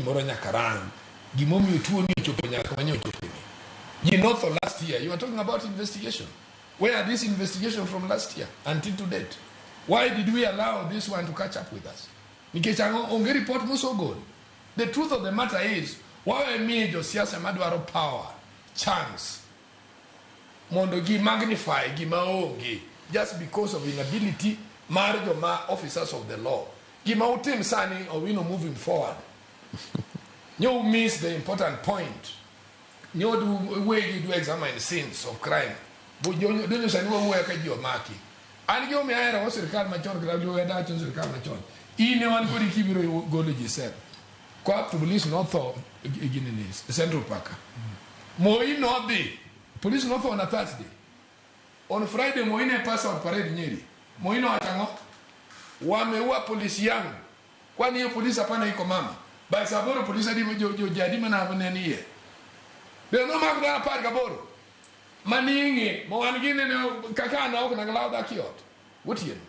gimoro nyaka rang. Gimomiyo tuo ni ochopo nyaka manye ochopo ni. Ji notho last year. You are talking about investigation. Where are this investigation from last year until to date? Why did we allow this one to catch up with us? Nikech ang'o onge report mosogol. The truth of the matter is, wawe miyo josiasa madwaro power chance mondo gi magnify gima onge just because of inability mar joma officers of the law. Gima utim sani Owino moving forward. You miss the important point. Nyo du wegi do examine scenes of crime. Bu donyo sani wawuoyo ka ji omaki. An gi omiyo ahero go sirkal machon kata luwe dacho sirkal machon. In ne wan kodi kibiro golo ji sel. Kwa police notho e gini ni Central Park. Moi nodhi. Police notho on a Thursday. On Friday Moi ne pass out parade Nyeri. Moi nowacho ang'o? Wameua polisi yangu. Kwani hiyo polisi hapana iko mama. By saa aboro polisi adi jo jo jadi mana ne nie. Be nomak dhano 18. Maning'e ma wan gi nene kaka an ok naglaw dak e ot gotieno.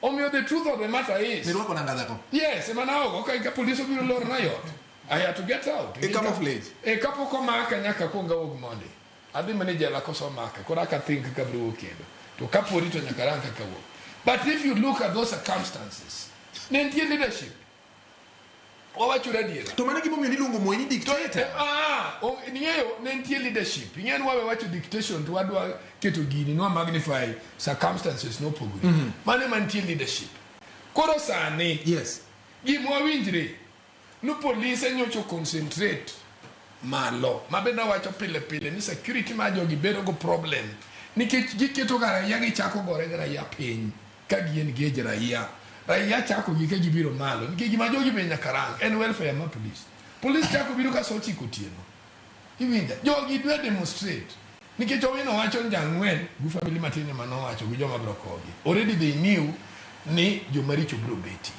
Omiyo the truth of the matter is Nirwako nanga dhako. Yes, ema naogo ka police obiro lorna e ot. I had to get out. E camouflage. E kapok omaka nyaka akwong awuog mondi. Adhi mana e jela koso omaka. Koro aka think kaka abiro wuok kendo. To kapodi to nyaka arang kaka awuok. But if you look at those circumstances, ne nitie leadership. Wawachore adiera. To mano gimomiyo niluongo Moi ni dictator. Ah, ing'eyo ne nitie leadership. Ing'eyo ni wawe wacho dictation to wadwa keto gini nwa magnify circumstances nopogore. Mano ema nitie leadership. Koro sani gima wawinjre ni polise nyocha concentrate malo ma bende awacho pile pile ni security mar jogi bedo go problem nikech giketo ga raia gichako gore gi raia piny ka gi engage raia raia chako gi ka gibiro malo nikech gima jogi be nyaka rang en welfare mar police police chako biro ka saa ochiko otieno iwinja jogi dwa demonstrate nikech Owino wacho ni jang'wen gi family matin ema nowacho gi joma biro kogi already they knew ni jomaricho biro betie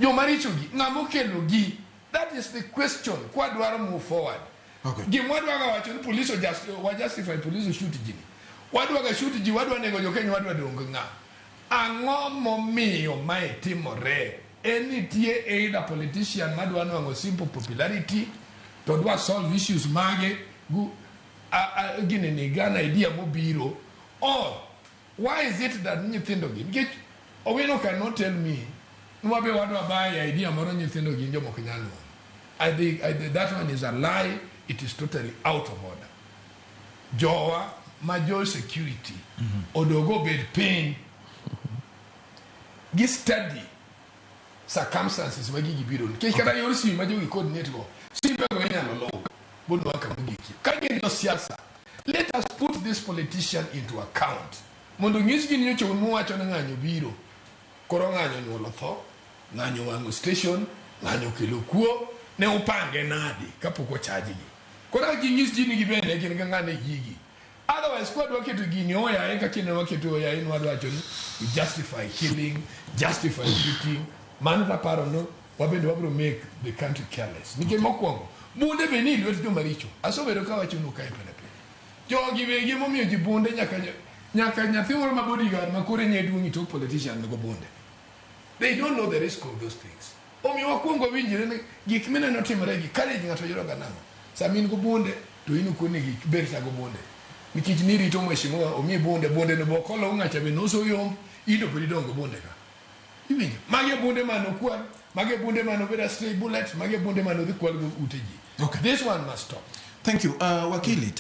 jomaricho gi ng'ama okelo gi that is the question kwa dwaro move forward gima wadwaga wacho ni police wa justify police shoot ji ni wadwaga shoot ji wadwa nego jokenya wadwa dong ng'a ang'o momiyo mae timore en nitie either politician madwa nwang'o simple popularity to dwa solve issues mage gu gini ni gana idea mobiro or why is it that nyithindo gi nikech Owino cannot tell me ni wabe wadwa buy idea moro nyithindo gin joma ok nyal nwang'o I think that one is a lie it is totally out of order jowa ma jo security odog obed piny gi study circumstances ma gigi biro nikech kata yor simu ma jogi coordinate go simbe go inyalo luw bonwang' kama ogikie ka gin josiasa let us put this politician into account mondo nyisgi ni nyocha un muwacho ni ng'anyo biro koro ng'anyo nyuolo tho ng'anyo wang'o station ng'anyo kelo kuo ne upange nadi kapok ochajgi koro ka ginyis ji ni gibende gin gi ng'ane gigi otherwise kwadwa keto gini oyaye kaka ne waketo oyaye ni wadwa wacho ni we justify killing justify shooting mano taparo no wabende wabiro make the country careless nikech mokwongo bunde be ni e lwet joma richo asebedo kawachonu kae pile pile jogi wegi momiyo ji bunde nyaka nyaka nyathi moro ma bodyguard ma kore nye duong' itok politician go bunde they don't know the risk of those things omiyo wakwongo wawinjre ni gik mineno timore gi courage ng'ato yudo ga nang'o sama in go bunde to in ok onego ibed ka go bunde nikech nirito mheshimiwa omiyi bunde bunde no be ok oluw ng'acha be noso yomb in to pod idong' go bunde ka iwinjo magi e bunde mane okwal magi e bunde mane obedo stray bullet magi e bunde mane odhi kwal go ute ji this one must stop Thank you. Wakili.